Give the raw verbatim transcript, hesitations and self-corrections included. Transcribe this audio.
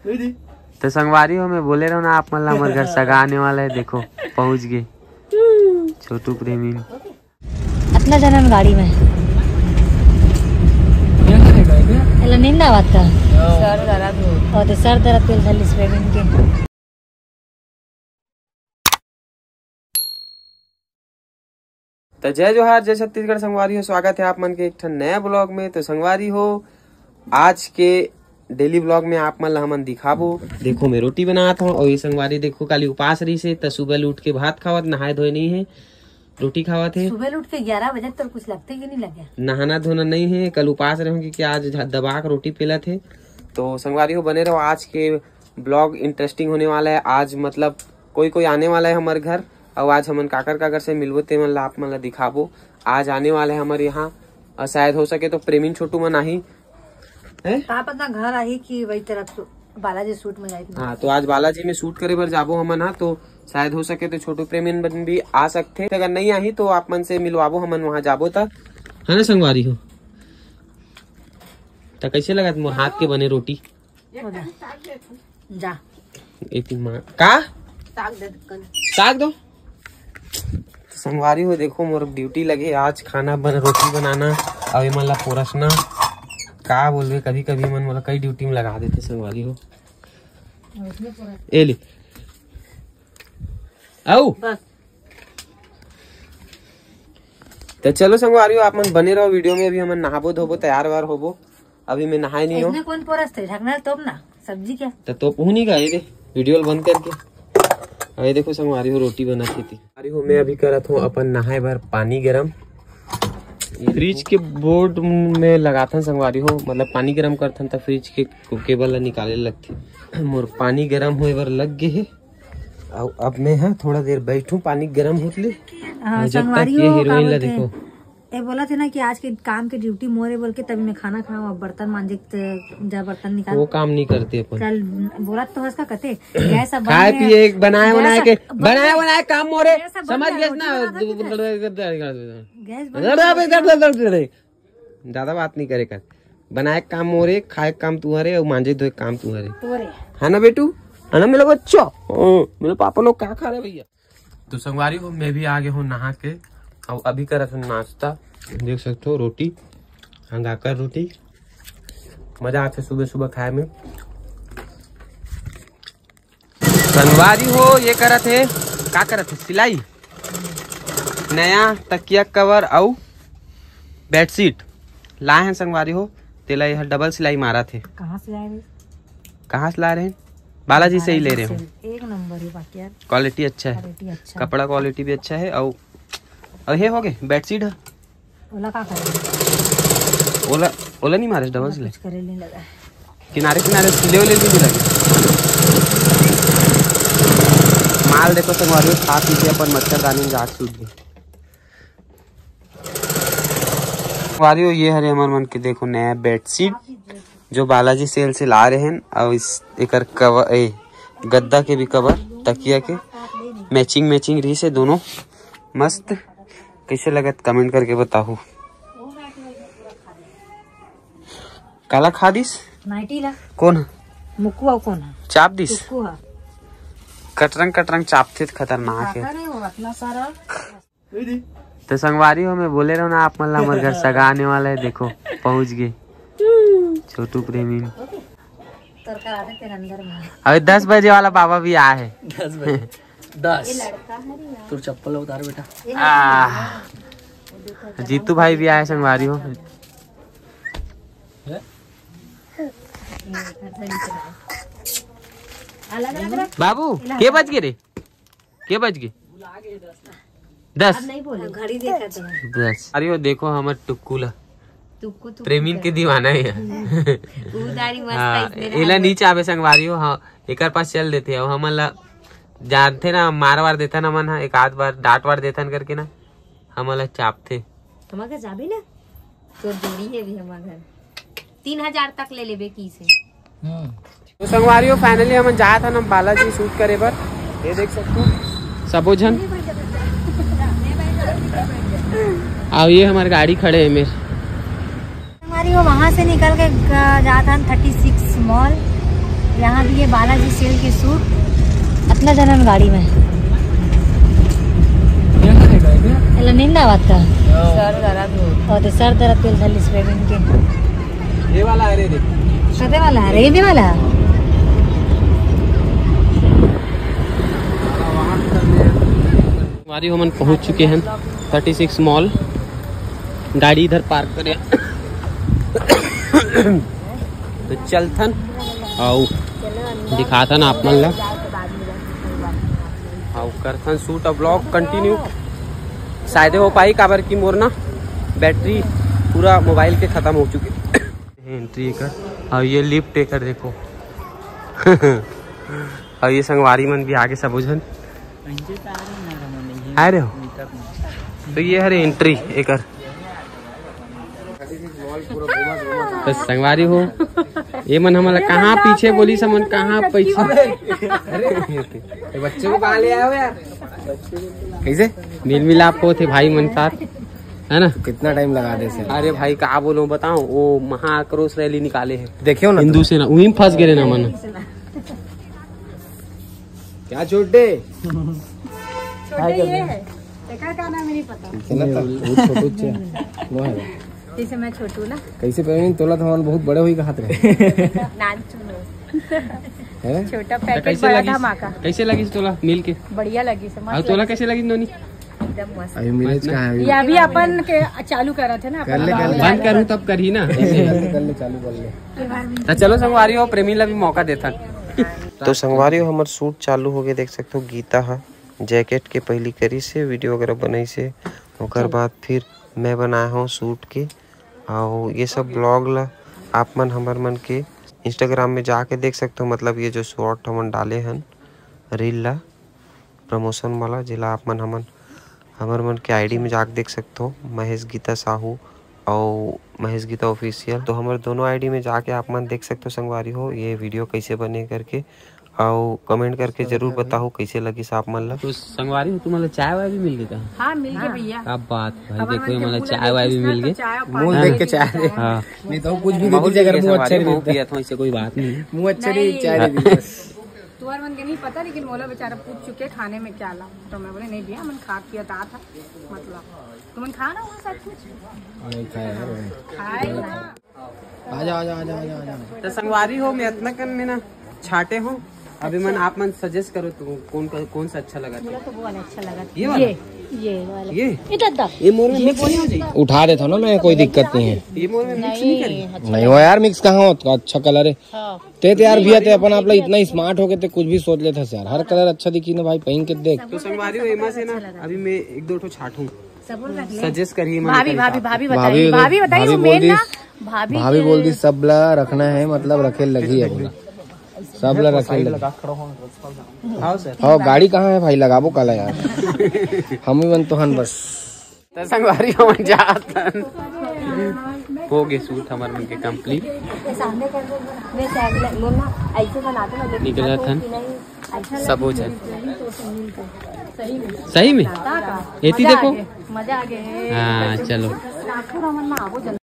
तो संगवारी हो, मैं बोले रहो ना आप मन ला, हमर घर सगा आने वाला है। देखो, पहुंच गए छोटू प्रेमी। अतना जनन गाड़ी में। एला नींद आवत का? सर दर्द हो। और तो सर दर्द तेल धर लिस प्रेमी के। तो जय जोहार, जय छत्तीसगढ़ संगवारी हो, स्वागत है आप मन के एक ठन नया ब्लॉग में। तो संगवारी हो, आज के डेली ब्लॉग में आप मन ला हमन दिखाबो। देखो, मैं रोटी बनात हूँ और ये संगवारी देखो, काली उपास रही से, तो सुबह ले उठ के भात खावत, नहाए धोए नहीं है, रोटी खावत है। सुबह ले उठ के ग्यारह बजे तो कुछ लगते ही नहीं लगे। नहाना धोना नहीं है, कल उपास रहे होंगे कि आज झ-, दबा के रोटी पेलत है। तो संगवारी हो, बने रहो, आज के ब्लॉग इंटरेस्टिंग होने वाला है। आज मतलब कोई कोई आने वाला है हमारे घर, और आज हमन काकर काकर से मिलबो, ते मन ला आप मन ला दिखाबो। आज आने वाला है हमारे यहाँ, और शायद हो सके तो प्रेमिन छोटू मन आही। हैं? का पता घर आही कि वही तरफ से बालाजी शूट में जाई। हाँ, तो आज बालाजी में शूट करे बर जाबो हमन। हाँ, तो शायद हो सके तो छोटू प्रेमिन मन भी आ सकथे। अगर नहीं आही तो आप मन से मिलवाबो हमन, वहाँ जाबो त, है ना संगवारी हो? त कैसे लगत मोर हाथ के बने रोटी? जा। एक माँ का साग दे दे। साग दो। तो संगवारी हो, देखो, मोर ड्यूटी लगे आज, खाना बन, रोटी बनाना, अउ एमन ला पोरसना। का बोलबे, कभी कभी मन मोला कई ड्यूटी में लगा देथे संगवारी हो। ए ले, आऊ। बस। तो चलो संगवारी हो, आप मन बने रहो वीडियो में। अभी हमन नहाबो धोबो, तैयार वैयार होबो। अभी मैं नहाए नहीं हूँ। इसने कौन परस थे? ढकना तोप ना, सब्जी क्या? तो तोप हूँ नहीं का, ये दे, वीडियो बंद करके। अरे देखो संगवारी हो, रोटी बना थी थी। संगवारी हो, मैं अभी करत हूँ अपन नहाए बर पानी गरम। फ्रिज के बोर्ड में लगाथन संगवारी हो, मतलब पानी गरम करथन त फ्रिज के केबल ला निकाले लगथे। मोर पानी गरम होए बर लग गे हे। अउ अब मैं ह थोड़ा देर बैठूं पानी गरम होत ले। हाँ, अउ जब तक संगवारी ये हो, का हीरोइन ला बोलथे? देखो। ए बोला थे ना कि आज के काम के ड्यूटी मोरे बोल के, तभी मैं खाना खाऊं, अब बर्तन मांजे के ते जा बर्तन निकाल। वो काम नहीं करते अपन। चल, बोला तो हंस का कते, गैस अब खाए बंद है। पिए बनाए गैस बनाए के, अब बंद बनाए है। बनाए काम मोरे, गैस अब बंद समझ है, गए ना? रोटी बना दे। गैस बंद है। ज्यादा बात नहीं करे कर। बनाए काम मोरे, खाए काम तुहरे, अउ मांजे धोए काम तुहरे। तोरे। है ना बेटू? है ना मेरे बच्चों? ओ, मेरे पापा लोग क्या खा रहे भैया? तो संगवारी हो, मैं भी आ गया हूँ नहा के, और अभी करत हूँ नाश्ता। देख सकते हो रोटी, हंगाकर रोटी, मजा आथे सुबह सुबह खाए में। संगवारी हो, ये करत हे, का करत हे? सिलाई। नया तकिया कवर अउ बेडशीट लाए हैं संगवारी हो, तेला यह डबल सिलाई मारत हे। कहाँ से आए रे? कहाँ से ला रहे हैं? बालाजी से ही ले रहे हैं। एक नंबर है बाकी यार। क्वालिटी अच्छा है। क्वालिटी अच्छा है। कपड़ा क्वालिटी भी अच्छा है। और, और ये हो गए बेडशीट है। ओला का करे? ओला, ओला नहीं मारे, डबल सिलाई। कुछ करे नहीं लगा। किनारे किनारे सिले उले भी नहीं लगे। माल देखो संगवारी हो, खा पी के अपन मच्छरदानी में जाके सूत गए। संगवारी हो, ये हरे हमर मन के देखो नया बेडशीट, जो बालाजी सेल से ला रहे हैं। और इस एकर कवर, ए, गद्दा के भी कवर, तकिया के मैचिंग मैचिंग रही से दोनों मस्त। कैसे लगत कमेंट करके बताओ। काला खा दिस? नाइटी ला। कौन ह? मुक्कू अउ कौन ह? चाप दिस? मुक्कू ह। कटरंग कटरंग चापथे त खतरनाक है। काकर है वो अतना सारा? तो संगवारी हो, मैं बोले रहो ना आप मन ला, हमर घर सगा आने वाला है। देखो, पहुंच गए छोटू प्रेमी। तोर करा दे तेरे अंदर में। अबे दस बजे वाला बाबा भी आए है। दस बजे। दस। तोर चप्पल उतार बेटा। आ, जीतू भाई भी आए संगवारी हो। बाबू, के बज गए रे? के बज गए? दस। अब नहीं बोले। घड़ी देखा तो। दस। अरे वो देखो हमर टुक्कू ला। टुक्कू, टुक्कू प्रेमिन के दीवाना है। उधारी मस्त हाँ, है, इसने एला रहा नहीं चाहबे संगवारी हो। हाँ, एकर पास चल देथे। अब हमन ला जानथे ना, मार वार देथन हमन ह, एक आध बार डांट वार देथन करके ना, हमन ला चापथे। हमर घर जाबे ना, तोर जोड़ी है भी हमर घर। तीन हजार तक ले लेबे की से। हम्म। तो संगवारी हो, finally हमन जात हन हम बालाजी शूट करे बर। ये देख सकते हो सबो झन। अब ये हमर गाड़ी खड़े है मेर। संगवारी हो, वहाँ से निकल के ग-, जात हन थर्टी सिक्स मॉल। यहाँ भी ये बालाजी सेल के सूट, अतना जनन गाड़ी में। एला नींद आवत का? सर दर्द हो। और तो सर दर्द तेल धर लिस प्रेमिन के। ये वाला है रे, देख। कते वाला है रे? ये वाला? हमारी हमन पहुंच चुके हैं थर्टी सिक्स मॉल। गाड़ी इधर पार्क करे। तो चलथन अउ दिखाथन आप मन ला। अउ करथन शूट अउ ब्लॉग कंटिन्यू। शायद हो पाई, काबर कि मोर ना बैटरी पूरा मोबाइल के खत्म हो चुके। एंट्री एकर, अउ ये लिफ्ट एकर देखो। अउ ये संगवारी मन भी आगे सबो झन। आ रहे हो? तो ये हरे एंट्री एकर। तो संगवारी हो, ये मन हमला कहाँ पीछे बोली समन, कहाँ पैसा। ये बच्चों को कहाँ ले आए हो यार? कैसे? मेल मिलाप होथे भाई मन साथ, है ना? कितना टाइम लगा दे सर? अरे भाई, का बोलो बताओ, वो महाआक्रोश रैली निकाले हैं। देखियो ना हिंदू तुम। सेना, वहीं फंस गए ना मन। क्या छोटे? छोटे ये है, एकर का नाम नहीं पता। चला था, वो छोटू चे। वो है। जैसे मैं छोटू ना। कैसे प्रेमी, तोला तो हमन बहुत बड़े होई कहत रहे। नान चुनो। है ना? छोटा तो पैकेट, कैसे बड़ा लगिस? धमाका। कैसे लगिस तोला मिल के? बढ़िया लगिस, मस्त और तोला लगिस। कैसे लगिस नोनी? एकदम मस्त। अभी मिलेज कहाँ है? ये अभी अपन के चालू करा थे ना, कर ले, अपन कर ले। बंद करूँ तब करही ना। कर ले, कर ले, चालू कर ले। तो चलो संगवारी हो, प्रेमी ला भी मौका देथन। तो संगवारी हो, हमर शूट चालू हो गए, देख सकते हो गीता ह जैकेट के पहली करी से वीडियो वगैरह बनाई से, ओकर बाद फिर मैं बनाए हूँ शूट के। और ये सब ब्लॉग ला आप मन हमर मन के इंस्टाग्राम में जाके देख सकते हो, मतलब ये जो शॉर्ट हमन डाले हन रील ला प्रमोशन वाला, जेला आप मन हमन हमर मन के आईडी में जाके देख सकते हो, महेश गीता साहू और महेश गीता ऑफिशियल। तो हमर दोनों आईडी में जाके आप मन देख सकते हो संगवारी हो ये वीडियो कैसे बने करके, और कमेंट करके जरूर बताओ कैसे लगिस आप मन ला। तो संगवारी हो, तुम्हारा चाय वाय भी मिल गया? हाँ, मिल गया भैया। क्या बात भाई, अब देखो हमन ये के मतलब मुंह चाय वाय भी मिल गया। मुंह देख के चाय दे। हाँ। नहीं तो कुछ भी दे दीजिए, अगर मुंह अच्छा नहीं देता। पिया था, इससे कोई बात नहीं। मुंह अच्छा नहीं, चाय दे दीजिए बस। तुहर मन के नहीं पता, लेकिन मोला बेचारा पूछ चुके खाने में क्या लाऊं, तो मैं बोले नहीं भैया, मन खा पिया था, मतलब तुमन खा ना हुआ सब कुछ। नहीं खाया यार। खाए ना। आजा, आजा, आजा, आजा, आजा। तो संगवारी हो, मैं इतना कन में ना छाटे हूँ। अभी मन आप मन सजेस्ट करो, तुम कौन का, कौन सा अच्छा लगा? मुझे तो वो वाला अच्छा लगा। ये वाला? ये, ये वाला। ये? ये दादा। ये मोर में ये मिक्स नहीं हो जाए? उठा देता हूँ ना मैं, कोई दिक्कत नहीं है। ये मोर में मिक्स नहीं करे? नहीं हो यार, मिक्स कहाँ हो? अच्छा कलर है। हाँ। ते तो यार भैया, ते अपन आप ला इतना स्मार्ट हो गए, ते कुछ भी सोच लेता यार। हर कलर अच्छा दिखी ना भाई, पहन के देख। तो संगवारी हो, एमा से ना अभी मैं एक दो ठो छाटूं। सजेस्ट करिए, भाभी, भाभी, भाभी बताइए, भाभी बताइए, भाभी बोल मेन दी, ना, भाभी भाभी के बोल दी, सब ला रखना है, मतलब रखे लगी है बोला, सब ला रखे लगी। हाँ सर। हाँ, गाड़ी कहाँ है भाई, लगाबो काला यार। हम ही मन तो हन बस। त संगवारी हमन जात हन। हो गे शूट हमर मन के कंप्लीट। निकलत हन सबो झन। सही में? एती देखो। मजा आ गया। हाँ, चलो।